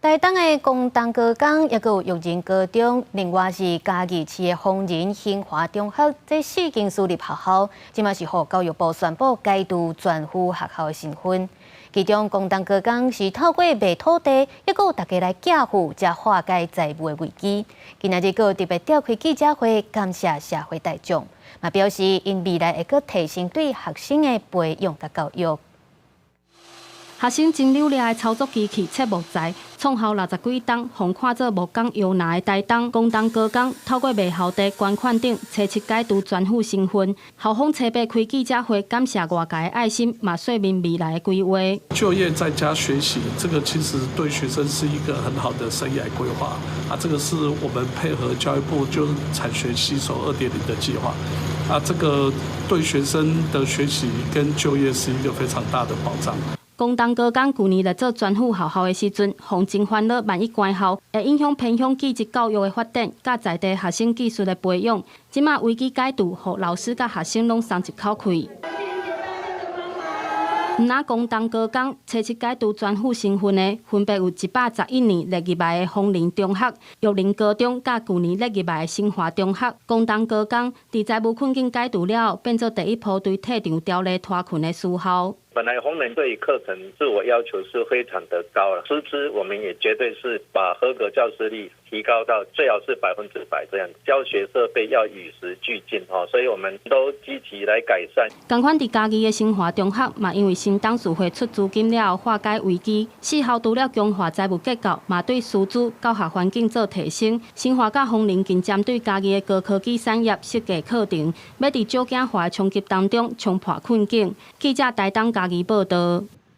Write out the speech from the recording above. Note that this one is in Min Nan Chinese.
台東的光東高工，抑閣有育仁高中，另外是嘉義市的豐仁興華中學，這四間私立學校，這馬是予教育部宣布解除專輔學校的身份。其中光東高工是透過賣土地，抑閣有大家來寄付，才化解財務的危機。今仔日閣有特別召開記者會，感謝社會大眾，嘛表示𪜶未來會閣提升對學生的培養佮教育。學生真扭力的操作機器切木材，創校六十幾冬，予看做木工搖籃的台東光東高工，透過賣校地、捐款等，揣七解除專輔身份。校方初八開記者會，感謝外界的愛心，嘛說明未來的規劃。就業在家學習，這個其實對學生是一個很好的生涯規劃啊！這個是我們配合教育部就是產學攜手2.0的計劃啊！這個對學生的學習跟就業是一個非常大的保障。光東高工舊年來做專輔學校的時陣，予真煩惱萬一關校，會影響偏鄉技職教育的發展，佮在地學生技術的培養。這馬危機解除，予老師佮學生攏鬆一口氣。毋但光東高工初七解除專輔身份的，分別有111年列入來的豐仁中學、育仁高中，佮舊年列入來的新華中學。光東高工佇財務困境解除了後，變做第一波對退場條例脫困的私校。本來宏仁對課程自我要求是非常的高了，師資我們也絕對是把合格教師率提高到最好是100%這樣，教學設備要與時俱進哦，所以我們都積極來改善。仝款佇嘉義的新華中學嘛，因為新董事會出資金了後化解危機，四校除了強化財務結構，嘛對師資教學環境做提升。新華佮宏仁更針對嘉義的高科技產業設計課程，欲佇少子化衝擊當中衝破困境。記者台東嘉義報導。